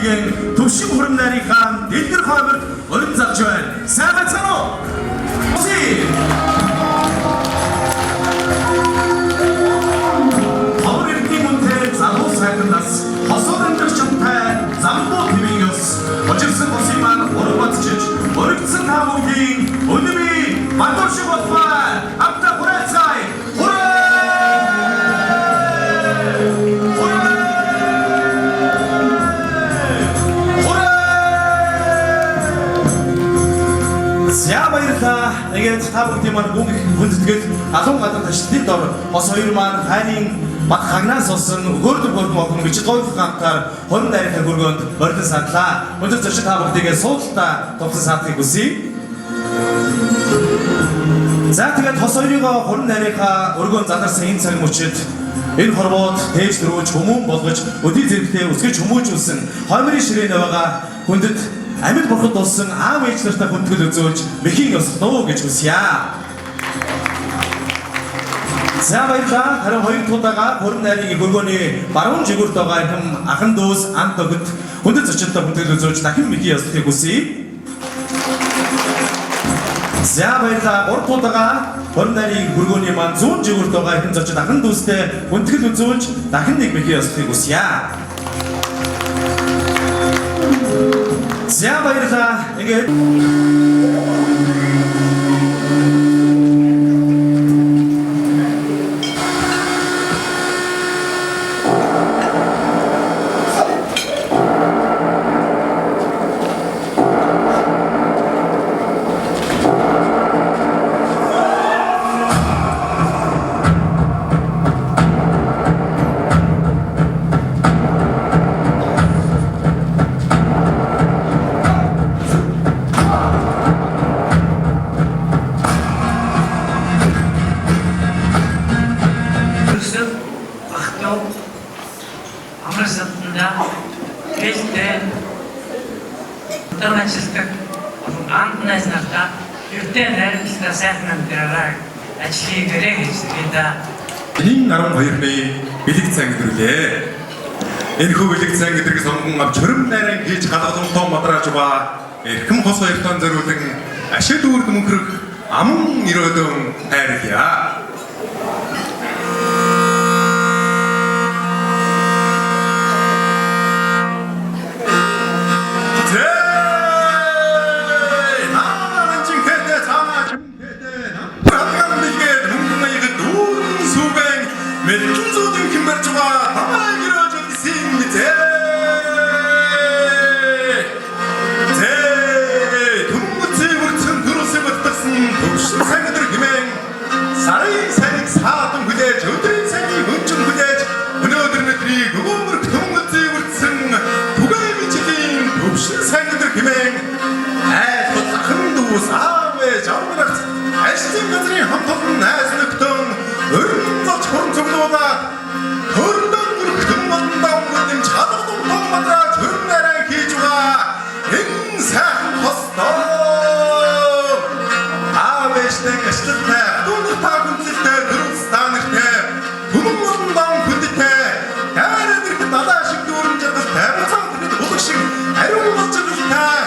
хийгэн төвшин хурим нарийнхаа дэлгэр хойморт урим залж байна. Сайн байцгаана уу? Ховор эрдний үнтэй залуу сайхан нас хосоор амьдрагчтай замбуу твийн ёс очирсан хосын маань ураг бацчиж урагдсан та бүгдийн өнөмий бандуур шиг болтугай хамтдаа хураацгаая. Хураа! Хураа! Хураа! За баярлалаа. Тэгээд та бүгдийн маань гүн их хүндэтгэл алуун гадар ташлтын дор хос хоёр маань хайнын бат хагнаас болсон хөөрдөр хөргөн охин бичил гойлох хамтаар 20 найрын хөргөнд морилон сандлаа. Өндөр зочид та бүгдийгээ суудалтаа товсон саатахыг хүсье. За тэгээд хос хоёрыгоо 20 нарийнхаа өргөөн задарсан энэ цаг мөчид энэ хорвоод тээж дөрвөж хүмүүн болгож өдий зэрэгтэй өсгөж хүмүүжүүлсэн хоймрын ширээний байгаа хүндэт амьд бурхад болсон аав ээж нартай хүндэтгэл үзүүлж мэхийн ёслоо гэж хүсье. За баярлалаа. Харин хоёр тудаага 20 нарийн өргөөний баруун жигүүрт байгаа ихэм ахан дүүс ан догт хүндэт зочидтой хүндэтгэл үзүүлж дахин мэхийн ёслохыг хүсье. За баярлалаа. Гурав тудаага 20 нарийн өргөөний маань зүүн жигүүрт байгаа ихэм зочид ахан дүүстэй хүндэтгэл үзүүлж дахин нэг мэхийн ёслохыг хүсье. За баярлалаа. Ингээд Өсөв ахлуу амар саданда хэлтэй удаан ажилтдаг анд найз нартаа эрдээ найрамдлаа сайхан амьдраарай ажил хийгээрэй гэж хэлээ. Энэ 12-ны бэлэг цан гэдэрлээ. Энэхүү бэлэг цан гэдрийг сонгон авч хөрөм найран хийж галгалан мадрааж ба эрхэм хос хоёртон зориулан ашид үрд мөнхрөх аман ерөөлөн хайрлаа. Зээ! Наана чихэдэ цаана чимхэдэ намтраган дэлгээд мөнгөн аягд дүүрэн сүгэн мэлэн зүүдэн хэмбэрч ба тамай гэрэж өгсөн зээ! Зээ! Түмгүцээ бүрцэн төрөсөө баттгсан төвшин сайн өдөр хэмээн сарын сайныг саадан хүлээж өдрийн сайныг өнжин хүлээж өнөөдөр мэдрийг өгөөмөрх түмгүцээ бүрцэн түгээн бичлэгийн төвшин сайн өдөр хэмээн айл хутлахан дүүс аав ээж аврагч ажлын газрын хамт олон найз нөхдөн өрн золч хуран цуглуулаад төрдөн өрх түмэн даван чадах том мадраач хөрөн нарай хийж байгаа энэ сайхан хостоо аав ээжтэй ажилттай дүүнер та хүндлэлтэй төрөс та нартай түмэн олон даван хүндтэй дайраад ирэх далаа шиг дүүрэн жаргал тайван тэрэд булаг шиг ариун болж жаргалтай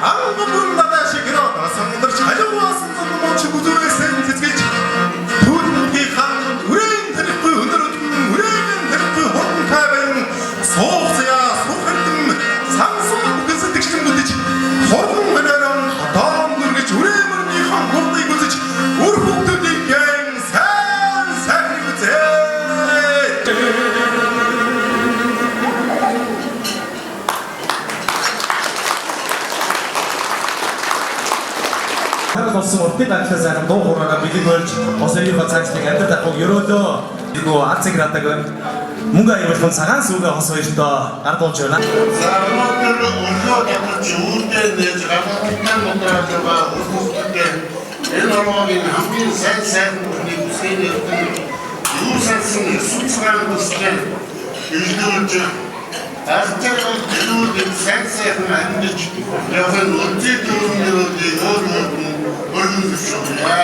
анган бүрэн далаа шиг гэрээ сандарч халиулсан зам мууч бүзүүрээсээ цэцгэлж түүнгийн хан үрээн танихгүй өнөр өдгөн үрээн танихгүй хурдан тайван суух зяа суух эрдэм сансан бүхэн сэтгэгчлэн бүтэж хурдан хонорон хотоон дүргэж үрээн мөрний хан хурдыг үзэж үр хүүхдүүдийг гэн сайн сайхныг үзээ. Харал болсон уртын даглаа сайхан дуу хуурайгаа бэлэг барьж хос хоёрынхоо цаашлыг амьдрал ахуйг өрөөлөө. Нөгөө ад цаг радаг мөнгө аюулхан цагаан сүгэ хос хоёртоо гардуулж байна. За өнөөдөр өглөө татаж үүдээ нээж гадаадтай мандрааж байгаа хүмүүстээ энэ ороогийн хамгийн сайн сайн бүхний бүсгийн эрдэм юу сансан 9 цагаан бүсгээр илдүүлж альчаар дэлгүүд сайн сайхан амьдарч явах нь өдний дөрвөн өөр өөр нь өргөн зөвшөөрье.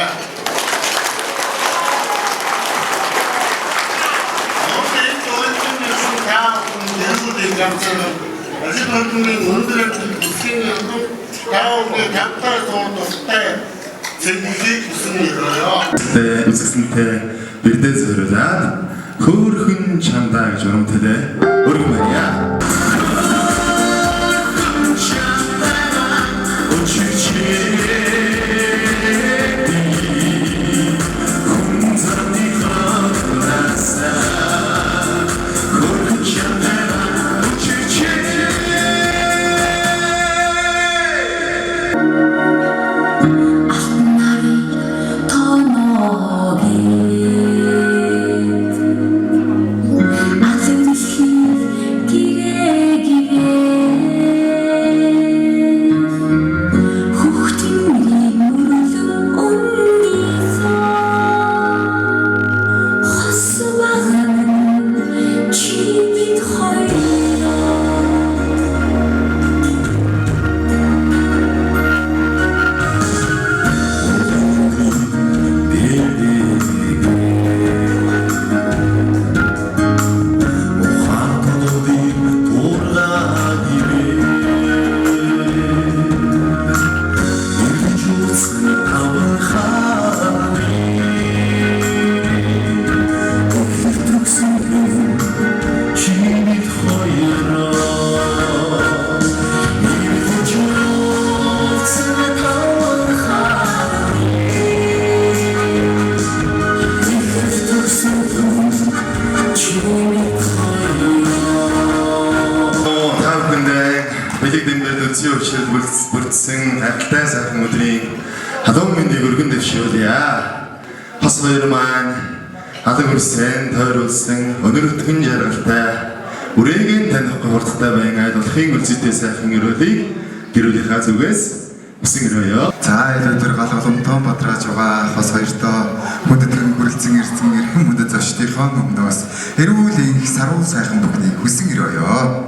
Ажил хөдөлмөрийн өндөр амжилт хүссэн эрдэм та бүхний тавтай суур дуртай цэнгэлийг хүсэн өрөөе. Үзэсгэлэнтэй бэрдээ зориулаад хөөрхөн чамдаа гэж урам төлөө өргөн барья. Та бүхэндээ бэлэг дэмбэр үзий өвчл бүрдсэн гайхалтай сайхан өдрийн халуун мэндийг өргөн дэвшүүлье. Хос хоёр маань алаг үрсэн, тойруулсан, өнөр өтгөн жаргалтай үрээгийн танихгүй хурдтай баян айл болохын үлзийтэй сайхан өрөөлийг гэр бүлийнхаа зүгээс хүсэн өрөөё. За энэ өдөр гал голомтон Батрааж байгаа хос хоёртоо хүндэтгэн хүрэлцэн ирсэн эрхэм хүндэт зочдынхоо өмнөөс эрүүл энх саруул сайхан бүхнийг хүсэн өрөөё.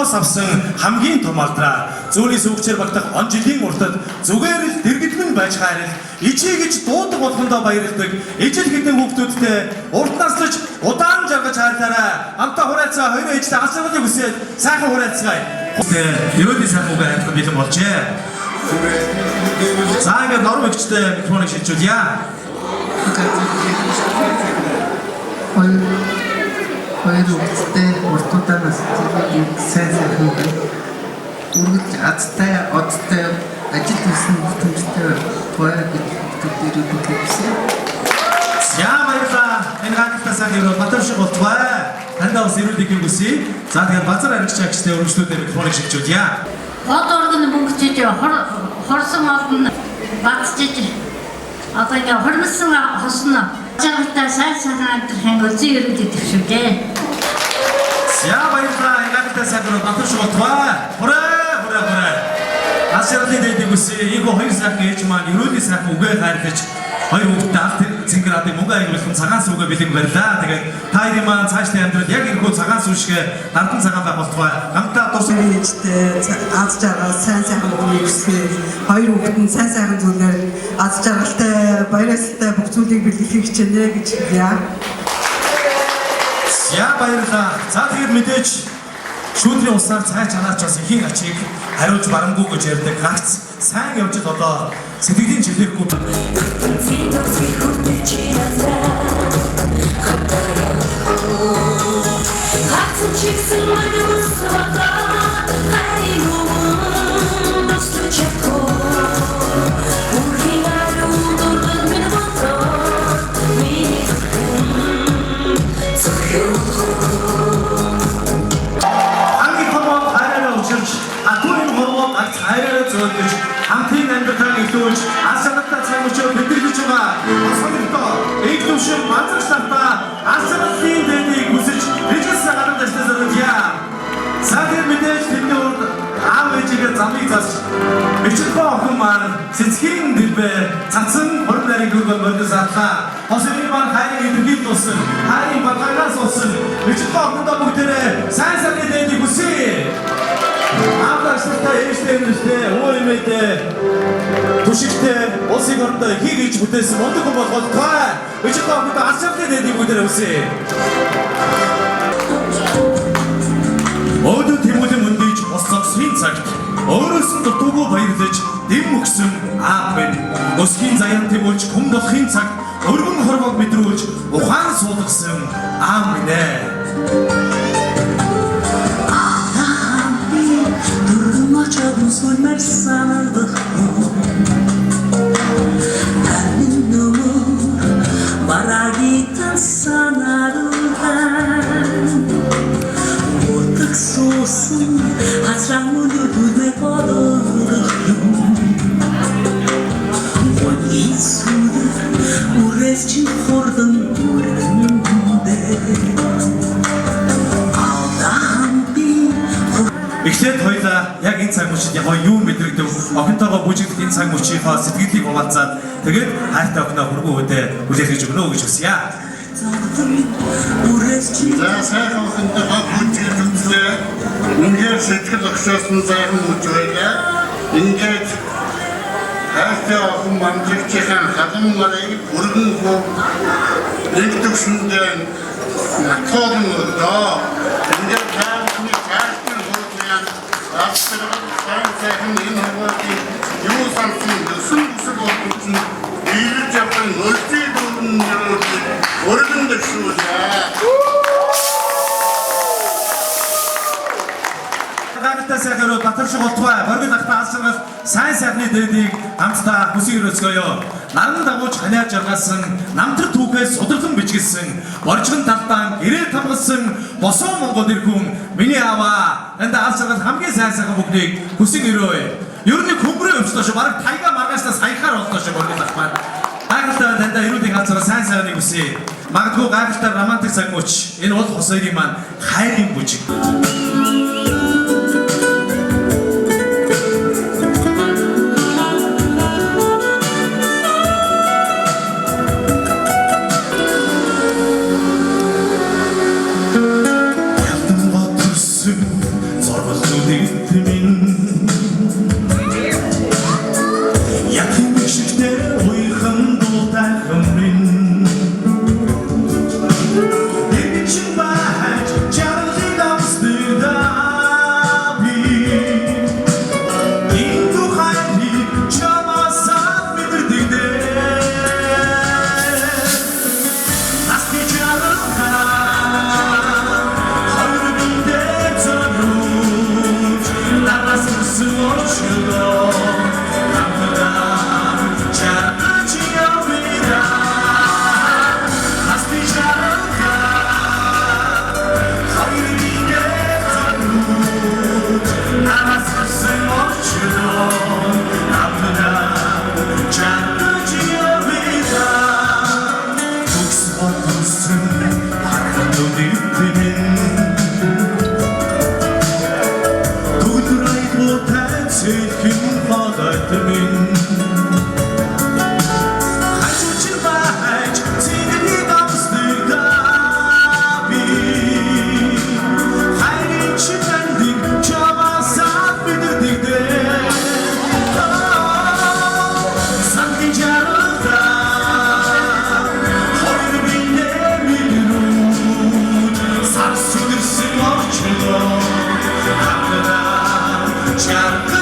Хос авсан хамгийн том алдраа зүүнний сүүгчээр багтах он жилийн уртад зүгээр л дэргэдмэн байж хайрал ичээ гэж дуудаг болгондоо баярлдаг ижил хэдэн хүүхдүүдтэй урт наслаж удаан жаргаж хайрлаарай. Амтаа хураацаа хоёр ээжтэй алчгалыг хүсээд сайхан хураацгаая. Ерөөлийн сайхан үгээ хайрлах бэлэн болжээ. За ингээд норм эгчтэй микрофоныг шилжүүлье. Хоёр хүүхэдтэй уртуудаа насжилт сайн сайхан байна. Үргэлж азтай, одтой ажил хийсэн бүтэмжтэй гоё гэж хүүхдүүд ирүүлдэг гэсэн. За баярлалаа. Энэ гайхалтай сайхан өрөө Батар шиг болтугай. Таньдаа бас эрүүл мэндийг хүсье. За тэгэхээр базар аригч агчтай өргөжлүүдээ микрофоныг шилжүүлье. Од оргон мөнгөчж хорсон олон бацжиж одоо ингээ хормсон хосно жаргалтай сайн сайхан амьдрахын үзэн өрөөд идэвхжүүлээ. За баярлалаа. Энэ гайхалтай сайхан өрөө Батар шиг болтугай. Хураа хураа хураа. Асарлын дэдийг хүсье. Ийхүү хоёр сайхан ээж маань ерөөлийн сайхан үгээ хайрлаж хоёр хүүхэдтэй алт цэнгэр адыг мөнгө аяглах цагаан сүүгээ бэлэн барьлаа. Тэгээд та хоёрын маань цаашдын амьдрал яг энэхүү цагаан сүү шиг дардан цагаан байх болтугай. Хамтдаа дурсан Ээжтэй аз жаргал сайн сайхан бүхнийг хүсье. Хоёр хүүхэд нь сайн сайхан зүйлээр аз жаргалтай, баяртай бүх зүйлийг бэлгэхийг хичээнэ гэж хэлье. За баярлалаа. За тэгэхээр мэдээж шүүдрийн усаар цай чанаач бас ихийн ачийг хариулж барамгүй гэж ярьдаг гагц сайн явж л одоо сэтгэлийн чилээхгүй. Хамгийн том хайраараа учирч атуу энэ хорвоо гагц хайраараа зөөлөж хамтын амьдрал илэрхийлүүлж аз жаргалтай цаг мөчөөр тэмдэглэж байгаа. Хос хоёртоо эх төвшин базарч лавтаа аз жаргалын дэдийг хүсэж бижигсэн гадар дашлаа зориулъя. За тэр мэдээж тэдний урд аав ээжигээ замыг засч бичилбаа охин маань цэцгийн дэлбэ цацсан хурим нарийн гүргэн мордос атлаа. Хос хоёрын маань хайрын илэрхийлэл болсон, хайрын батаргаас болсон бичилбаа охиндоо бүгдээрээ сайн сайхны дэдийг хүсье. Аав ажилтаа ээжтэй эмнэлтэй, өвөө эмээтэй, түшигтэй, улсын орондоо хий гэж бүтээсэн мундаг хүн болох болтугай. Бичилбаа охиндоо аз жаргалын дэдийг бүгдээрээ хүсье. Өөдөө тэмүүлэн өндийж бос зогсхийн цагт өөрөөс нь дутуугүй баярлаж дэм өгсөн аав минь. Өсгийн заяан тэмүүлж хүм болохын цагт өргөн хорвоог мэдрүүлж ухаан суулгасан аав минь ээ. Эхлээд хоёлаа яг энэ цаг мөчид яг юу мэдрэгдэв? Охинтойгоо бүжиглэх энэ цаг мөчийнхөө сэтгэлийг хуваалцаад тэгээд хайртай охиноо хөргөн өөдөө хүлээх гэж өгнө гэж хүсье. За сайхан охинтойгоо бүжиглэж үзлээ. Үнэхээр сэтгэл огшоосон сайхан мөч байлаа. Ингээд хайртай охин мамжигчийн халуун нарыг өргөн хөв нэг төвшөндөө натуулан өглөө. Ингээд та бүхний цаашдын хуулийн австрал сайн сайхан энэ хуулийн юу сансан өсөн бүсэл болгон чинь биелж явах нөлзий дүүрэн нэрүүд өргөн дэвшүүлээ. Гайхалтай сайхан өрөө Батар шиг болтугай. Боргол ахтай аз жаргал сайн сайхны дээдийг хамтдаа хүсэн өрөөцгөөё. Наран дагууж ханиа жаргасан, намтар түүхээс сударлан бичгэлсэн, боржигон талдаан гэрээ тамгалсан босоо Монгол иргүн миний аваа. Танд аз жаргал хамгийн сайн сайхан бүхнийг хүсэн өрөөе. Ер нь хөмрөө өвчлөө шүү. Бараг тайга маргаашнаас хаяхаар боллоо шүү боргол ах маань. Гайхалтай таньда эрүүдийн аз жаргал сайн сайхныг хүсье. Магадгүй гайхалтай романтик цаг мөч. Энэ бол хос хоёрын маань хайрын бүжиг. Ялдан төрсөн зорголтууд минь Яг юм шигтэй уйхан дуутай минь Дэрчин байж жаргалыг авсдаг би Индүү хайрыг чамаасаа мэдэрдэг дээ. Насны жаргалаа хоёр биедээ зориулж нараас өссөн орчлоо хамтдаа жаргаж явъя. Насны жаргалаа хоёр биедээ зориулж нараас өссөн орчлоо хамтдаа жаргаж явъя. Төгс бодсон харахад минь Төгдрэй гутай цэлхэн бодод минь Хажуучин байж цэнгэрийг амсдаг би Хайрын чинь андыг чамаасаа мэддэг дээ. Сангийн жаргалаа хоёр биенээ мэдэрүүж сар сүдэрсэн орчлоо хамтдаа жаргаж.